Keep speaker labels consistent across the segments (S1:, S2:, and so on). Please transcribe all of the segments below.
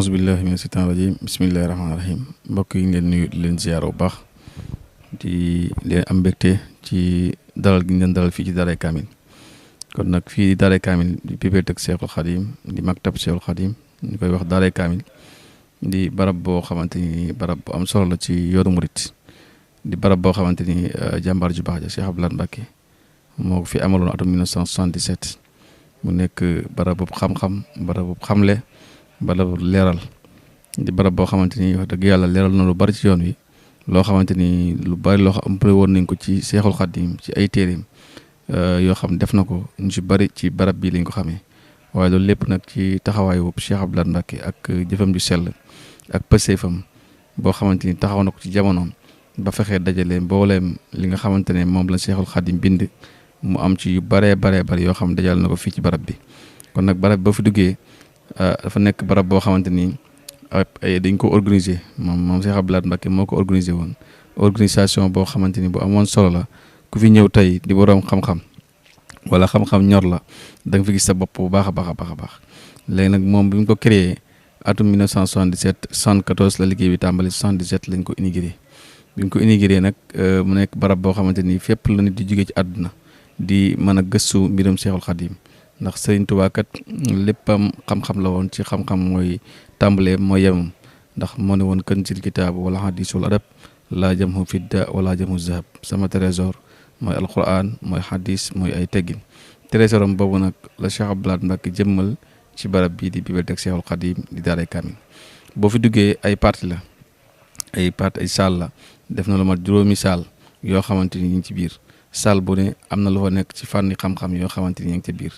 S1: auzubillahi mina shaytaani rajim bismillahi rahmaani rahim mbokk yi ngeen nuyu di leen ziyaar bu baax di leen am mbégte ci dalal gi ngeen dalal fii ci Daaray Kamil kon nag fii di Daaray Kamil di bibliothèque Cheikhul Khadim di maktab Cheikhul Khadim ñu koy wax Daaray Kamil di barab boo xamante ni barab bu am solo la ci yoonu murit di barab boo xamante ni jàmbaar ju baax ja Cheikh Abdou Lahad Mbacké moo ko fi amaloon atum 1977 mu nekk barab bu xam-xam barab bu xamle barab bu leeral di barab boo xamante ni wax dëgg yàlla leeral na lu bari ci yoon wi loo xamante ni lu bari loo xam woon nañ ko ci Cheikhul Khadim ci ay téeréem yoo xam def na ko ñu ci bari ci barab bi lañ ko xamee waaye loolu lépp nag ci taxawaayu Cheikh Abdou Lahad Mbacké ak jëfam ju sell ak pëseefam boo xamante ni taxaw na ko ci jamonoom ba fexee dajale mbooleem li nga xamante ne moom la Cheikhul Khadim bind mu am ci yu baree bari yoo xam dajal na ko fii ci barab bi kon nag barab boo fi duggee dafa nekk barab boo xamante ni dañ ko organiser moom Cheikh Abdou Lahad Mbacké moo ko organiser woon organisation boo xamante ni bu amoon solo la ku fi ñëw tey di boroom xam-xam wala xam-xam ñor la da nga fi gis sa bopp bu baax a baax léegi nag moom bi mu ko créé atum 1977 74 la liggéey bi tàmbali 77 lañ ko inauguré bi ñu ko inauguré nag mu nekk barab boo xamante ni fépp la nit di jóge ci àdduna di mën a gëstu mbiram Cheikhul Khadim ndax Sëriñ Tuubaa kat léppam xam-xam la woon ci xam-xam mooy tàmbalee mooy yemam ndax moo ne woon kanzil kitaab wala hadisul adab laa jamhu fidda wala jamhu zahab sama trésor mooy alquran mooy hadis mooy ay teggin trésoram boobu nag la Cheikh Abdou Lahad Mbacké jëmmal ci barab bii di bibliothèque Cheikhul Khadim di Daaray Kamil boo fi duggee ay parti la ay salle la def na lu mat juróomi salle yoo xamante ni ñu ngi ci biir salle bu ne am na lu fa nekk ci fànni xam-xam yoo xamante ni ñu ngi ci biir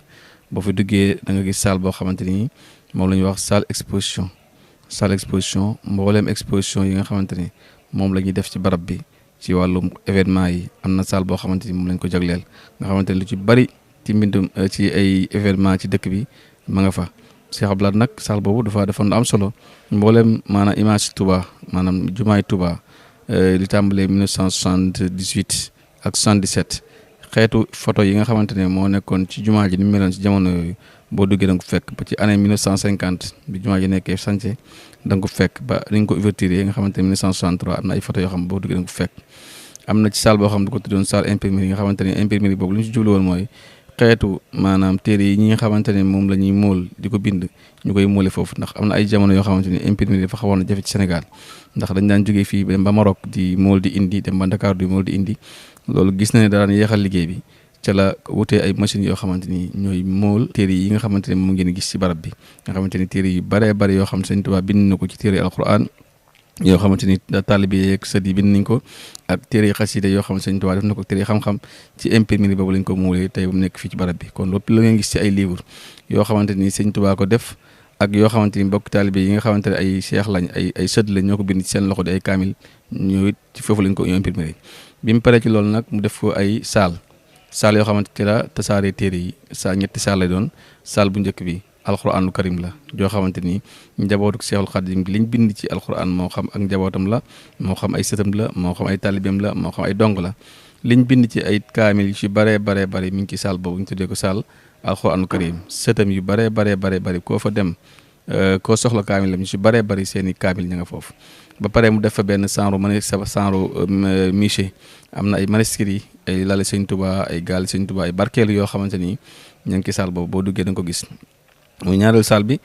S1: boo fi duggee da nga gis salle boo xamante ni moom la ñuy wax salle exposition mbooleem exposition yi nga xamante ni moom la ñuy def ci barab bi ci wàllum événement yi am na salle boo xamante ni moom lañ ko jagleel nga xamante ni lu ci bari ci mbindum ci ay événement ci dëkk bi ma nga fa Cheikh Abdou Lahad nag salle boobu dafa defoon am solo mbooleem maanaam image Touba maanaam jumaay Touba li tàmbalee 1978 ak 77 xeetu photo yi nga xamante ne moo nekkoon ci jumaa ji ni mu meloon ci jamono yooyu boo duggee da nga ko fekk ba ci année 1950 bi jumaa ji nekkee sance da nga ko fekk ba dañ ko ouverture yi nga xamante ne 1963 am na ay photo yoo xam boo duggee da nga ko fekk am na ci salle boo xam ne ko tuddoon salle imprimerie yi nga xamante ne imprimerie boobu lu ñu ci jublu woon mooy xeetu maanaam téere yi ñi nga xamante ne moom la ñuy móol di ko bind ñu koy móole foofu ndax am na ay jamono yoo xamante ne imprimerie dafa xawoon a jafe ci Sénégal ndax dañ daan jógee fii dem ba Maroc di móol di indi dem ba Dakar di móol di indi loolu gis na ne daan yeexal liggéey bi ca la wutee ay machines yoo xamante ni ñooy móol téere yi nga xamante ne moom ngeen gis ci barab bi nga xamante ni téere yu baree bari yoo xam ne Sëñ Tuubaa bind na ko ci téere alquran yoo xamante ni taalibe yeeg sët yi bind nañ ko ak téere xasida yoo xam ne Sëñ Tuubaa def na ko téere xam-xam ci imprimerie boobu lañ ko muulee tey bu mu nekk fii ci barab bi kon lépp la ngeen gis ci ay livre yoo xamante ni Sëñ Tuubaa ko def ak yoo xamante ni mbokk taalibe yi nga xamante ne ay cheikh lañ ay sët lañ ñoo ko bind ci seen loxo di ay kaamil ñoo it ci foofu lañ ko imprimerie bi mu paree ci loolu nag mu def ko ay salle yoo xamante ci la tasaaree téere yi ñetti salle lay doon salle bu njëkk bi alxuraanu karim la joo xamante ni njabootu Cheikhul Khadim liñ bind ci alxuraan moo xam ak njabootam la moo xam ay sëtam la moo xam ay taalibeem la moo xam ay dong la liñ bind ci ay kaamil yu ci baree mi ngi ci salle boobu ñu tuddee ko salle alxuraanu karim sëtam yu baree bari koo fa dem koo soxla kaamil la ñu ci baree bari seen i kaamil ña nga foofu ba pare mu def fa benn genre musée am na ay manuscrits ay lali Sëñ Tuubaa ay gaali Sëñ Tuubaa ay barkeelu yoo xamante ni ña ngi ci salle boobu boo duggee da nga ko gis muy ñaareelu salle bi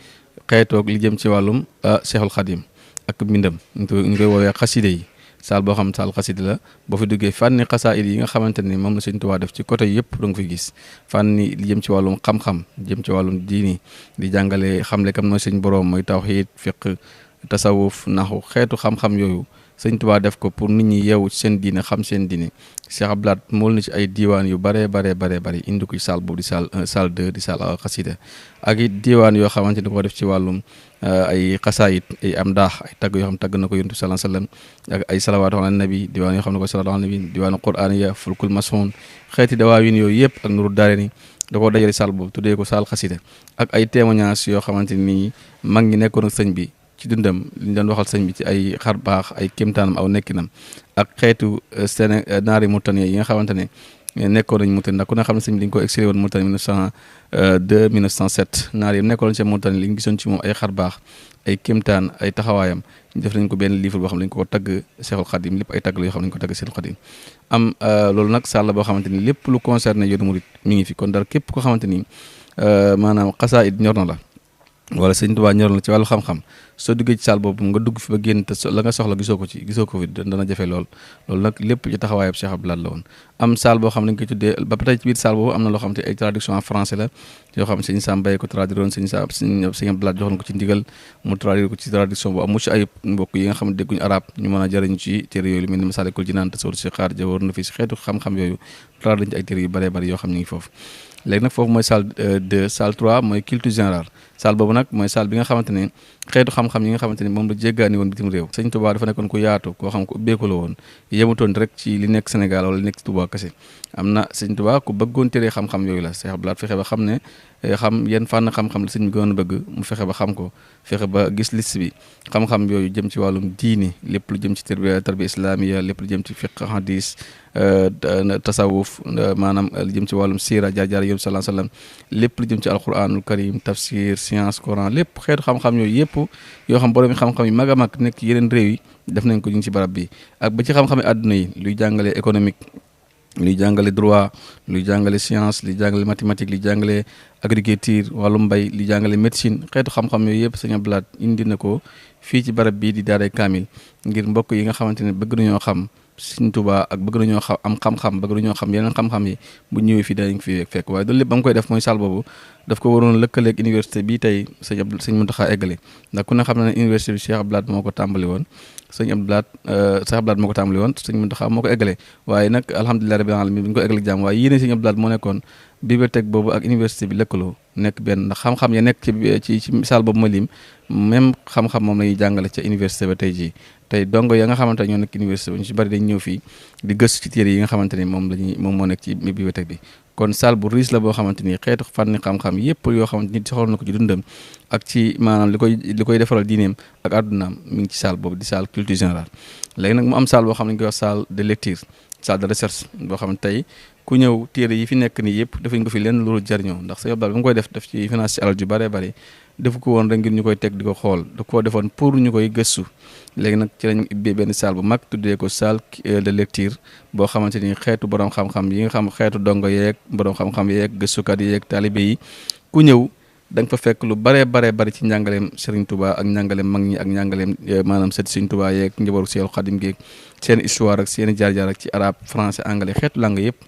S1: xeetoog li jëm ci wàllum Cheikhul Khadim ak mbindam ñu koy woowee xaside yi salle boo xam salle xaside la boo fi duggee fànni xasaayid yi nga xamante ni moom la Sëñ Tuubaa def ci côté yëpp da nga fiy gis fànni li jëm ci wàllum xam-xam jëm ci wàllum diini di jàngale xamle kam mooy suñ boroom mooy tawhiid fiqh tasawuf naxu xeetu xam-xam yooyu Sëñ Tuubaa def ko pour nit ñi yeewu ci seen diine xam seen diine Cheikh Abdou Lahad mool na ci ay diiwaan yu baree bari indi ko ci salle boobu di salle 1 salle 2 di salle xasida ak it diiwaan yoo xamante ni ko def ci wàllum ay xasaayit ay am daax ay tagg yoo xam tagg na ko yonent bi sallallahu alayhi wasallam ak ay salawaatu ala nabi diiwaan yoo xam ne ko salawaatu ala nabi diiwaanu quraan ya fulkul masoon xeeti dawaawin yooyu yëpp ak nuru daare ni da koo dajale salle boobu tuddee ko salle xasida ak ay témoignages yoo xamante ni mag ñi nekkoon ak sëñ bi ci dundam li ñu doon waxal sëñ bi ci ay xar baax ay kéemtaanam aw nekkinam ak xeetu naari Mauritanie yi nga xamante ne mais nekkoon nañ Mauritanie ndax ku ne xam ne sëñ bi dañ ko exilé woon Mauritanie 1902 1907 naar yi nekkoon ci Mauritanie li ñu gisoon ci moom ay xar baax ay kéemtaan ay taxawaayam def nañ ko benn livre boo xam ne dañ ko tagg Cheikhul Khadim lépp ay tagg la yoo xam ne dañ ko tagg Cheikhul Khadim am loolu nag sàll boo xamante ni lépp lu concerné yoonu murit mi ngi fi kon daal képp ko xamante ni maanaam xasaayid ñor na la wala sëñ Tuubaa ñor la ci wàllu xam-xam soo duggee ci saal boobu nga dugg fi ba génn te la nga soxla gisoo ko fi dana jafe loolu nag lépp ci taxawaayab Cheikh Abdou Lahad la woon am saal boo xam ne dañ koy tuddee ba tey ci biir saal boobu am na loo xam te ay traduction en français la yoo xam ne sëñ Sam Mbaye ko traduire woon sëñ Abdou Lahad joxoon ko ci ndigal mu traduire ko ci traduction bu am mucc ayib mbokk yi nga xam ne dégguñu arab ñu mën a jëriñu ci téere yooyu lu mel ni Masaalikul Jinaan Tasawudu Sixaar Jawahirun Nafiis xeetu xam-xam yooyu traduire ci ay téere yu bëree bëri yoo xam ne ngi foofu léegi nag foofu mooy salle 2 salle 3 mooy culture générale salle boobu nag mooy salle bi nga xamante ne xeetu xam-xam yi nga xamante ne moom la jéggaani woon bitim réew sëñ Touba dafa nekkoon ku yaatu koo xam ko ubbeeku la woon yemutoon rek ci li nekk Sénégal wala li nekk ci Touba kese am na sëñ Touba ku bëggoon téere xam-xam yooyu la Cheikh Abdou Lahad fexe ba xam ne xam yenn fànn xam-xam la sëñ bi gën a bëgg mu fexe ba xam ko fexe ba gis liste bi xam-xam yooyu jëm ci wàllum diini lépp lu jëm ci tarbiya islamiya lépp lu jëm ci fiqh hadis tasawuf maanaam lu jëm ci wàllum siira jaar-jaar yonent sallallahu alayhi wasallam lépp lu jëm ci alquranul karim tafsir science coran lépp xeetu xam-xam yooyu yëpp yoo xam borom xam-xam yi mag a mag nekk yeneen réew yi def nañ ko ñu ngi ci barab bi ak ba ci xam-xam yi àdduna yi luy jàngale économique luy jàngale droit luy jàngale science luy jàngale mathématique luy jàngale agriculture wàllum mbay luy jàngale médecine xeetu xam-xam yooyu yëpp sëñ Abdou Lahad indi na ko fii ci barab bii di daaray kaamil ngir mbokk yi nga xamante ne bëgg nañoo xam Sëñ Tuubaa ak bëgg nañoo xam am xam-xam bëgg nañoo xam yeneen xam-xam yi bu ñëwee fii dañ fi fekk waaye loolu lépp ba mu koy def mooy salle boobu daf ko waroon lëkkaleeg université bii tey sëñ Muntaxa eggale ndax ku ne xam na ne université bi Cheikh Abdou Lahad moo ko tàmbali woon sëñ Abdou Lahad moo ko tàmbali woon sëñ Muntaxa moo ko eggale waaye nag alhamdulilah rabbil alamin bi ñu ko eggale jàmm waaye yéene sëñ Abdou Lahad moo nekkoon bibliothèque boobu ak université bi lëkkaloo nekk benn ndax xam-xam ya nekk ci salle boobu ma lim même xam-xam moom la ñuy jàngale ca université ba tey jii tey dongo ya nga xamante ne ñoo nekk université ba ñu ci bari dañ ñëw fii di gëstu ci téere yi nga xamante ne moom moo nekk ci bibliothèque bi kon salle bu riche la boo xamante ni xeetu fànni xam-xam yëpp yoo xamante ni soxla na ko ci dundam ak ci maanaam li koy defaral diineem ak àddunaam mi ngi ci salle boobu di salle culture générale léegi nag mu am salle boo xam ne ñu koy wax salle de lecture salle de recherche boo xam ne tey ku ñëw téere yi fi nekk nii yëpp defuñ ko fi lenn loolu jariñoo ndax sa yóbbaal ba mu koy def ci finance ci alal ju bëree bëri defu ko woon rek ngir ñu koy teg di ko xool da koo defoon pour ñu koy gëstu léegi nag ci lañ ubbee benn salle bu mag tuddee ko salle de lecture boo xamante ni xeetu borom xam-xam yi nga xam xeetu dongo yeeg borom xam-xam yeeg gëstukat yeeg taalibe yi ku ñëw da nga fa fekk lu baree bari ci njàngaleem Serigne Touba ak njàngaleem mag ñi ak njàngaleem maanaam sët Serigne Touba yeeg njabootu Seexul Xadim geeg seen histoire ak seen jaar-jaar ak ci arabe français anglais xeetu langue yëpp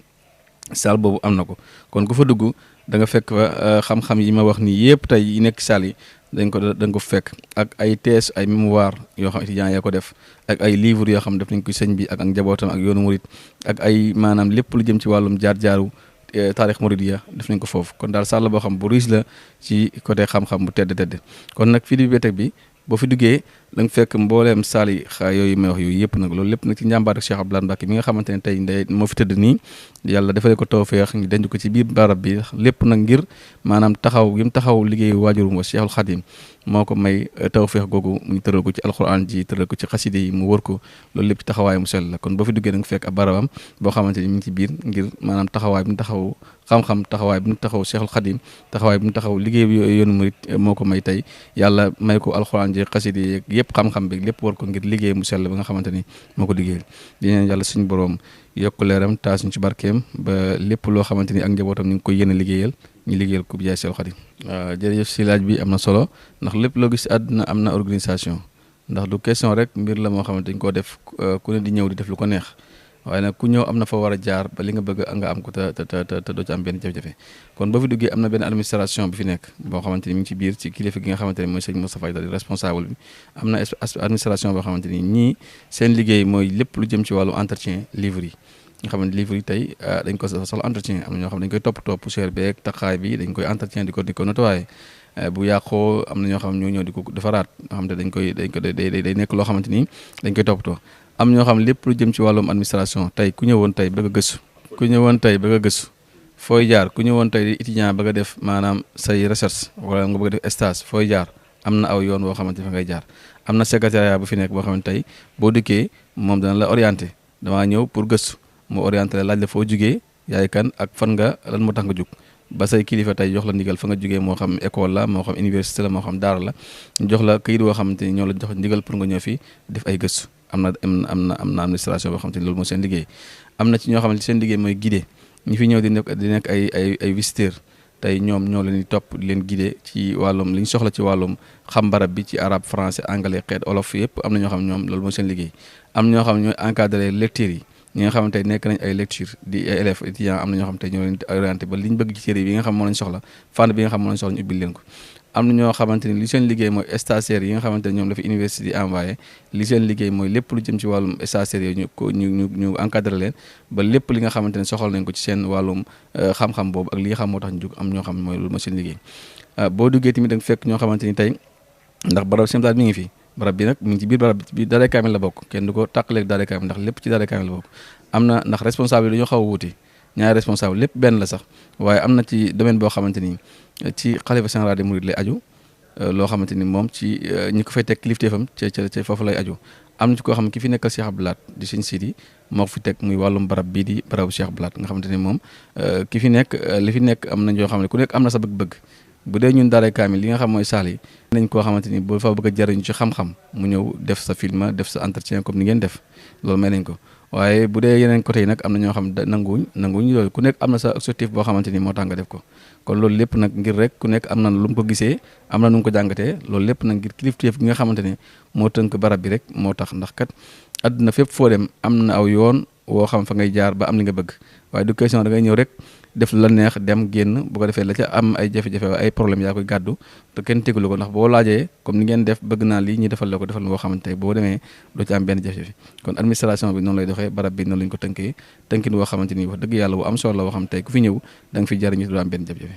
S1: salle boobu am na ko kon ku fa dugg da nga fekk fa xam-xam yi ma wax nii yëpp tey yi nekk salle yi da nga ko fekk ak ay thèse ay mémoire yoo xam étudiants yaa ko def ak ay livres yoo xam def nañ ko sëñ bi ak njabootam ak yoonu murit ak ay maanaam lépp lu jëm ci wàllum jaar-jaaru taarix muridiya def nañ ko foofu kon daal salle boo xam bu riche la ci côté xam-xam bu tedd kon nag fii di bibliothèque bi boo fi duggee da nga fekk mbooleem saal yi yooyu may wax yooyu yëpp nag loolu lépp nag ci njàmbaar ak Cheikh Abdou Lahad Mbacké mi nga xamante ne tey ndey moo fi tëdd nii yàlla defalee ko tawfeex ñu denc ko ci biir barab bi lépp nag ngir maanaam taxaw gi mu taxaw liggéeyu waajurum wa Cheikhul Khadim moo ko may tawfeex googu ñu tëral ko ci alquran ji tëral ko ci xaside yi mu wër ko loolu lépp ci taxawaay mu sell la kon boo fi duggee da nga fekk ab barabam boo xamante ni mi ngi ci biir ngir maanaam taxawaay bi mu taxaw xam-xam taxawaay bi mu taxaw Cheikhul Khadim taxawaay bi mu taxaw liggéey bi yoonu murit moo ko may tey yàlla may ko alquran ji xaside yi yëpp xam-xam bi lépp war ko ngir liggéey mu sell ba nga xamante ni moo ko liggéeyal di ñaan yàlla suñu borom yokk leeram taas ñu ci barkeem ba lépp loo xamante ni ak njabootam ñu ngi koy yéene liggéeyal ñu liggéeyal ko bi jaay Seexul Xadim waaw jërëjëf si laaj bi am na solo ndax lépp loo gis àdduna am na organisation ndax du question rek mbir la moo xamante dañ koo def ku ne di ñëw di def lu ko neex waaye nag ku ñëw am na fa war a jaar ba li nga bëgg nga am ko te doo ci am benn jafe-jafe kon boo fi duggee am na benn administration bi fi nekk boo xamante ni mi ngi ci biir ci kilifa gi nga xamante ni mooy sëñ Moustapha di responsable bi am na administration boo xamante ni ñii seen liggéey mooy lépp lu jëm ci wàllu entretien livre yi nga xam ne livre yi tey dañ ko soxla entretien am na ñoo xam ne dañ koy toppatoo poussière beeg taxaay bi dañ koy entretien di ko nettoyer bu yàqoo am na ñoo xam ne ñoo ñëw di ko defaraat nga xam ne day nekk loo xamante ni dañ koy toppatoo am ñoo xam lépp lu jëm ci wàllum administration tey ku ñëwoon tey bëgg a gëstu fooy jaar ku ñëwoon tey di étudiant bëgg a def maanaam say recherche wala nga bëgg a def stage fooy jaar am na aw yoon boo xamante fa ngay jaar am na secrétariat bu fi nekk boo xamante tey boo dikkee moom dana la orienté damaa ñëw pour gëstu mu orienté la laaj la foo jugee yaay kan ak fan nga lan moo tax nga jug ba say kilifa tey jox la ndigal fa nga jógee moo xam école la moo xam université la moo xam daara la ñu jox la kayit boo xamante ni ñoo la jox ndigal pour nga ñëw fi def ay gëstu am na administration boo xamante ni loolu mooy seen liggéey am na ci ñoo xamante seen liggéey mooy guider ñi fi ñëw di nekk ay visiteurs tey ñoom ñoo leen di topp di leen guider ci wàllum li ñu soxla ci wàllum xam barab bi ci arabe français anglais xeet olof yëpp am na ñoo xam ñoom loolu mooy seen liggéey am na ñoo xam ne ñooy encadrer lecteurs yi ñi nga xamante nekk nañ ay lecture di ay élèves étudiants am na ñoo xam te ñoo leen di orienté ba liñ bëgg ci téere bi nga xam moo lañ soxla fànn bi nga xam moo lañ soxla ñu ubbil leen ko am na ñoo xamante ni li seen liggéey mooy stagiaires yi nga xamante ne ñoom la fi université di envoyé li seen liggéey mooy lépp lu jëm ci wàllum stagiaires yooyu ñu encadré leen ba lépp li nga xamante ne soxla nañ ko ci seen wàllum xam-xam boobu ak li nga xam moo tax ñu jóg am ñoo xam mooy loolu mooy seen liggéey boo duggee tamit da nga fekk ñoo xamante ni tey ndax barab simtaat mi ngi fi barab bi nag mi ngi ci biir barab bi ci biir daaray kaamil la bokk kenn du ko tàqaleeg daaray kaamil ndax lépp ci daaray kaamil la bokk am na ndax responsable yi dañoo xaw a wuuti ñaari responsable lépp benn la sax waaye am na ci domaine boo xamante ni ci xalifa général des mourides lay aju loo xamante ni moom ci ñi ko fay teg kilifteefam ca foofu lay aju am na ci koo xam ne ki fi nekkal Cheikh Abdou Lahad di Sëñ Sidi moo ko fi teg muy wàllum barab bii di barabu Cheikh Abdou Lahad nga xamante ni moom ki fi nekk li fi nekk am na ñoo xam ne ku nekk am na sa bëgg-bëgg bu dee ñun daaray kaamil li nga xam mooy saal yi nañ koo xamante ni boo fa bëgg a jariñu ci xam-xam mu ñëw def sa film def sa entretien comme ni ngeen def loolu may nañ ko waaye bu dee yeneen côté yi nag am na ñoo xam nanguwuñ loolu ku nekk am na sa objectif boo xamante ni moo tax nga def ko kon loolu lépp nag ngir rek ku nekk am na lu mu ko gisee am na nu mu ko jàngatee loolu lépp nag ngir kilifteef gi nga xamante ni moo tënk barab bi rek moo tax ndax kat àdduna fépp foo dem am na aw yoon woo xam fa ngay jaar ba am li nga bëgg waaye du question da ngay ñëw rek def la neex dem génn bu ko defee la ca am ay jafe-jafe ay problème yaa koy gàddu te kenn tegalu ko ndax boo laajee comme ni ngeen def bëgg naa lii ñu defal la ko defal boo xamante ne boo demee doo ci am benn jafe-jafe kon administration bi noonu lay doxee barab bi noonu lañ ko tënkee tënkin boo xamante ni wax dëgg yàlla bu am solo la boo xam tey ku fi ñëw da nga fi jariñu du am benn jafe-jafe